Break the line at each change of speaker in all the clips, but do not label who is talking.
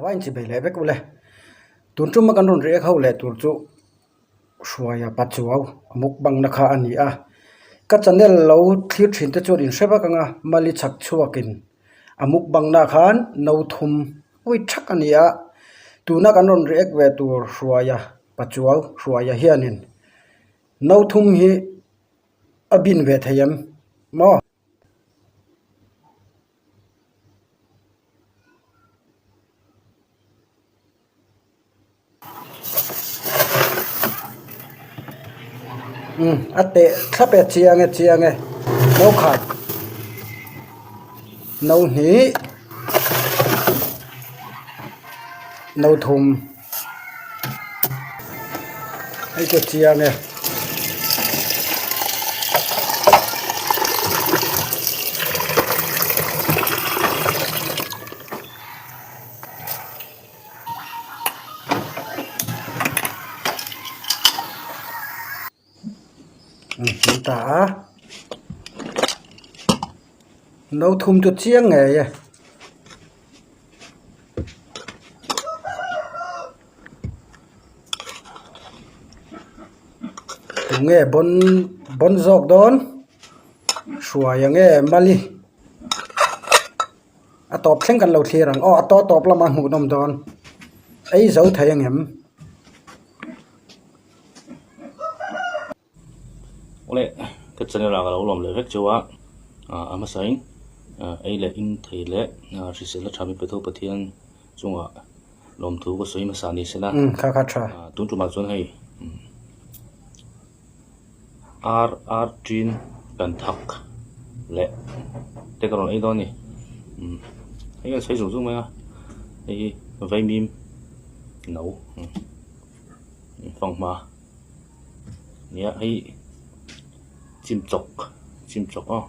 Zavaiin chibei leh vek ule. Tun tuma kan rawn react ho leh tur chu Hruaia Pachuau a mukbang na kha a ni a. Ka channel lo thlir thin te chuan in hre vak ang a, Mali chhak chhuakin a mukbang na khan no thum ui thak a ni a. Tuna kan rawn react ve tur Hruaia Pachuau Hruaia hianin no thum hi a bin ve thei em maw? Umm a teh thlap e chiang e chiang e no khat no hnih no thum hei chu chiang e. Ta a no thum chu chiang ngei e. Tunge bawn bawn zawk dawn hruai ang e mali. A tawp thleng kan lo thlir ang aw a tawp tawp lama hmuhnawm dawn ei zo thei ang em?
Awle ka channel ah ka lo lawm leh vek chu a a hmasain ei leh in thei leh hriselna tha min pe tho Pathian chungah lawmthu ka sawi hmasa ni sela tun tumah chuan hei Ar ar tin kan thak leh te ka rawn ei dawn a ni umm hei hian sawi zung zung mai a hei hi vaimim no fanghma nia hei chimchawk chimchawk aw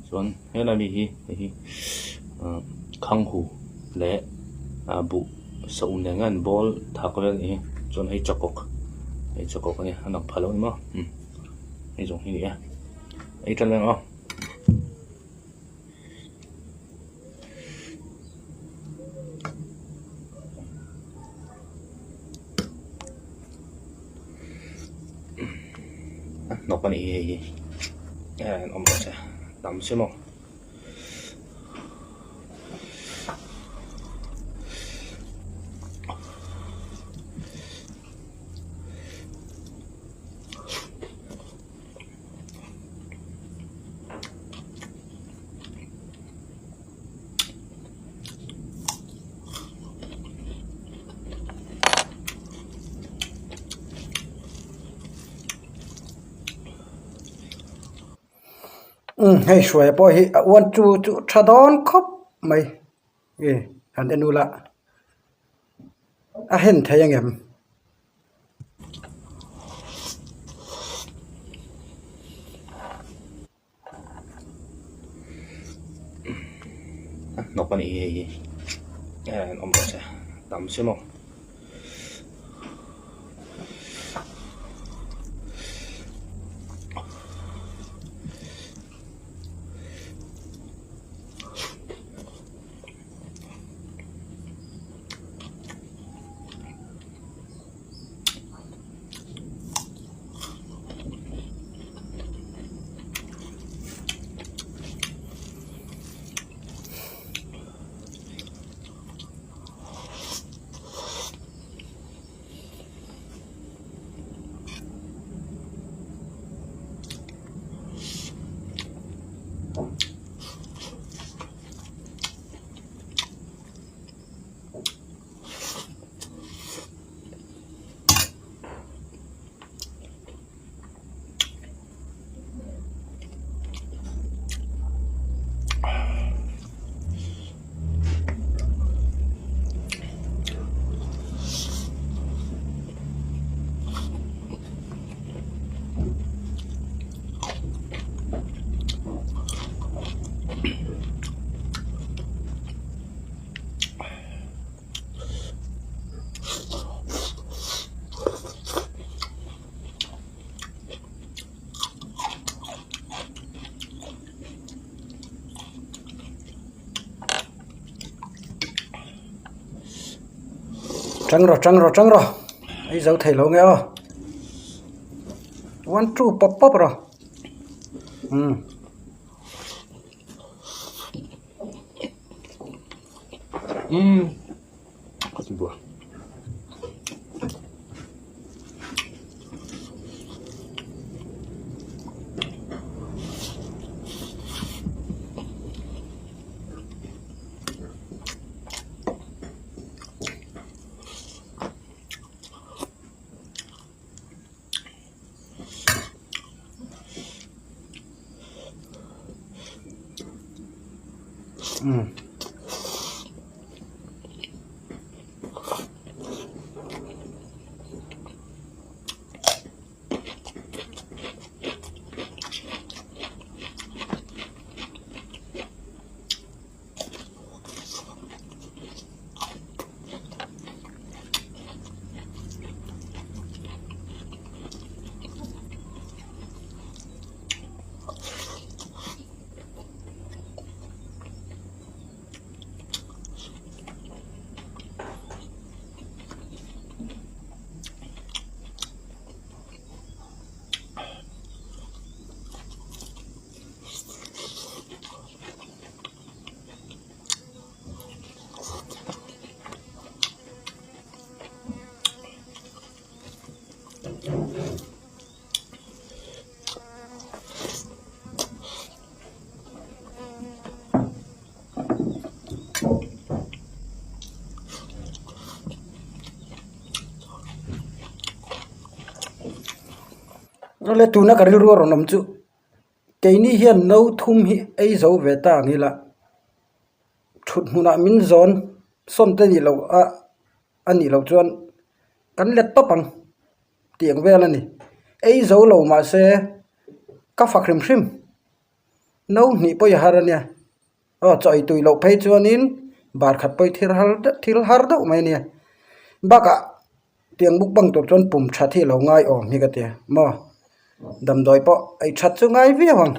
chuan helai mi hi hei hi ah khanghu leh ah buh saum nen hian an bawl thak vel a nih hi chuan hei chakawk hei chakawk a nia a lang pha lo a ni maw umm hei zawng hi a ni a ei tan reng aw. Hnawk a nih hi hei hi an awm rawh se tam si maw.
Umm hei hruaia pawh hi a uan chu chu tha dawn khawp mai e han en ula a hen thei ang em?
Hnawk a nih hi hei hi an awm rawh se tam si maw.
Tang rawh tang rawh tang rawh ei zo thei lo nge aw one two pawp pawp rawh umm.
Umm ka ti buai.
Awle tuna ka rilru a rawn awm chu keini hian no thum hi ei zo ve ta ang ila thut hmunah min zawn sawn te nih loh a a nih loh chuan kan let tawp ang tih ang vel a ni ei zo lo mahse ka fak hrim hrim no hnih pawh i har a nia aw chaw ei tui loh phei chuanin bar khat pawh i thil har deuh thil har deuh mai a nia bakah tiang mukbang tur chuan pum that hi a lo ngai awm hi ka ti maw damdawi pawh ei that chu ngai viau ang.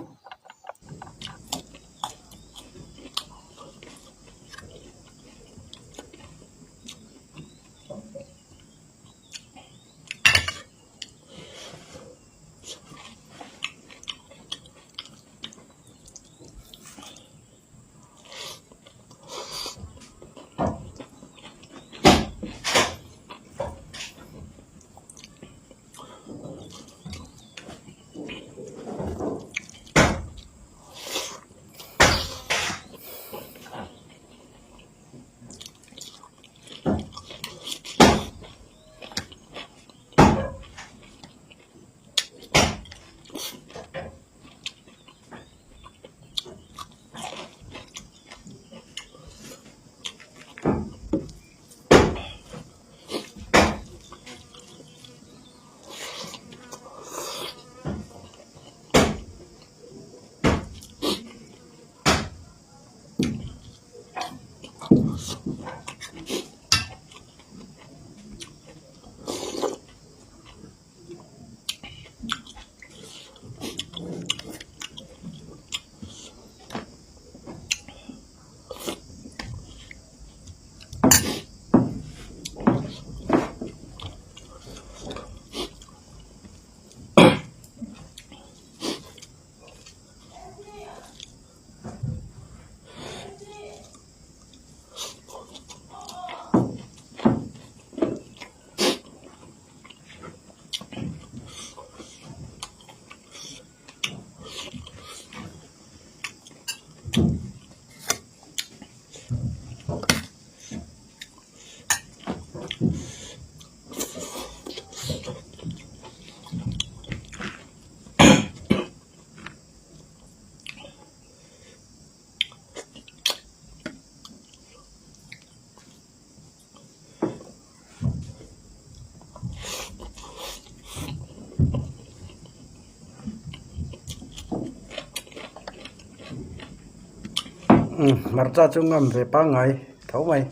Hmarcha chu ngam ve pangngai tho mai.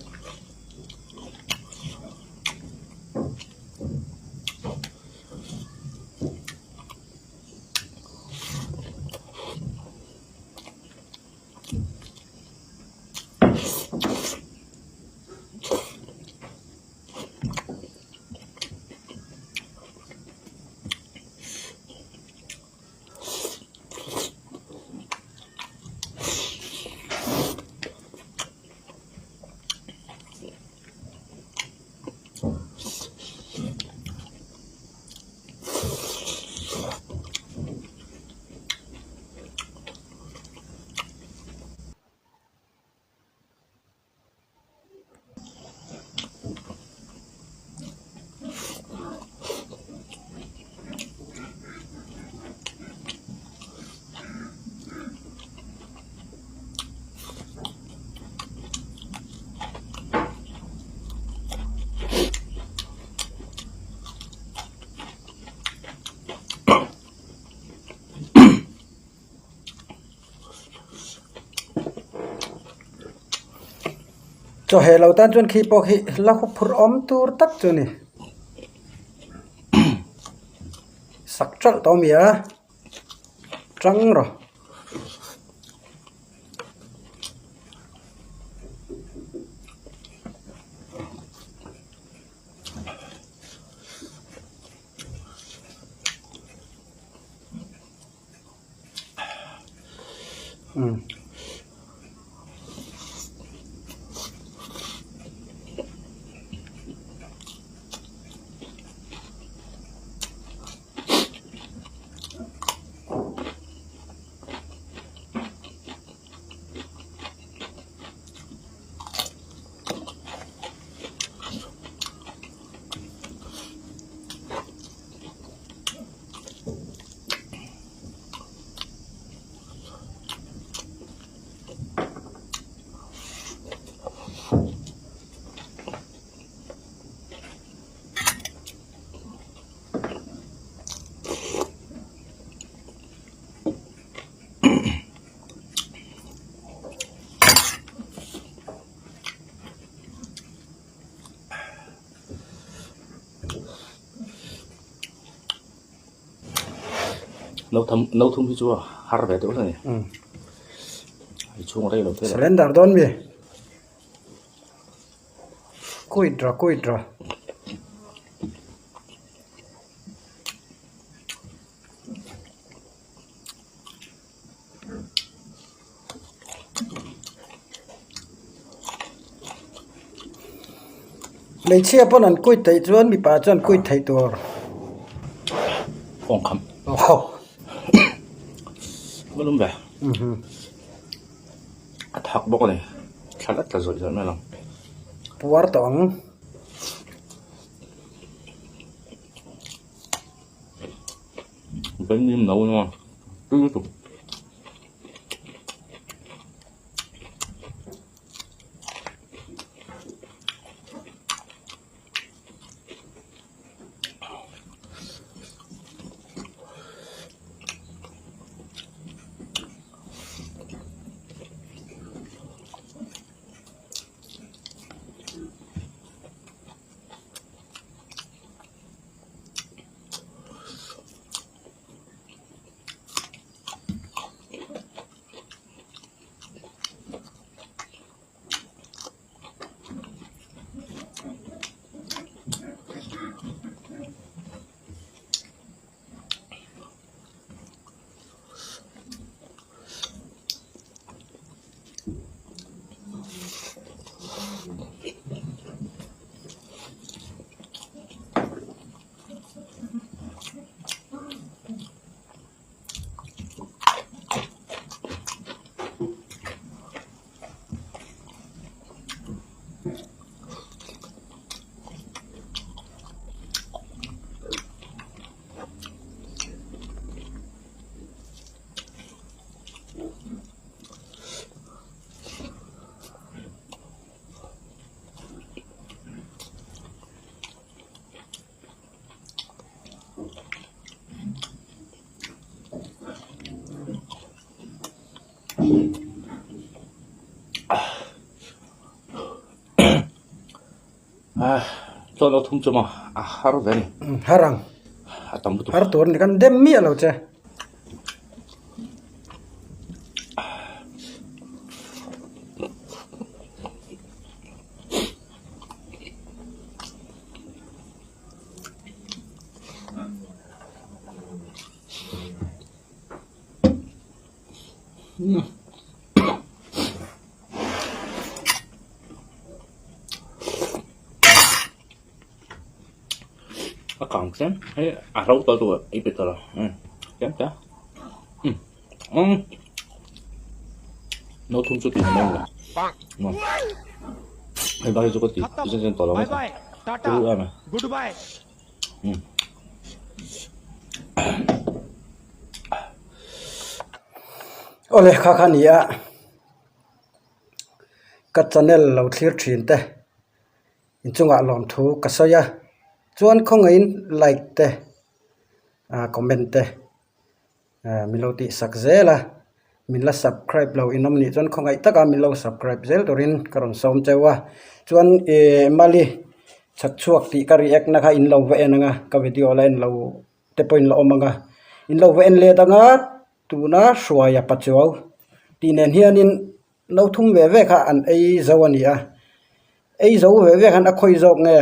Chawheh lo tan chuan khi pawh khi la huphurh awm tur tak chu a ni. Sak ṭalh tawh a mi a, ṭang rawh.
No tham no thum hi chu a har ve deuh hle a ni i chhung rei lo te
Surrender dawn mi Quit rawh quit rawh. Hmeichhia pawn an quit theih chuan mipa chuan quit theih tur.
Kawng kham. Ka lum ve. A thak bawk a ni. Thla la tla zawih zawih mai ang.
Puar tawh ang.
Vengim no emaw tui lutuk. Chuan lo thum chu maw a har ve a ni.
Har ang.
A tam lutuk.
Har tur a ni kan dem miah lo che.
A kang tlem hei a ro tawh tur i pe tawh lo tlem te umm no thum chu tih mai lo hei bak hi chu ka ti zen zen tawh lo mai ta turu em a.
Awle kha kha ni a ka channel lo thlir thin te inchungah lawmthu ka sawi a chuan khawngaihin like te ah comment te ah min lo tihsak zel a. Min la subscribe lo in awm nih chuan khawngaih taka min lo subscribe zel turin ka rawn sawm cheu a. Chuan ih Mali chhak chhuak tih ka react na kha in lo va en ang a, ka video la en lo te pawh in la awm ang a. In lo va en let ang a, tuna Hruaia Pachuau tih nen hianin no thum ve ve kha an ei zo a ni a. Ei zo ve ve khan a khawi zawk nge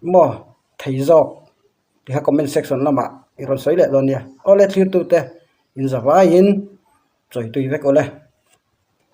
maw thei zawk. Tikha comment section lamah i rawn sawi leh dawn nia. Awle thlirtute in zavaiin chawitui vek awle.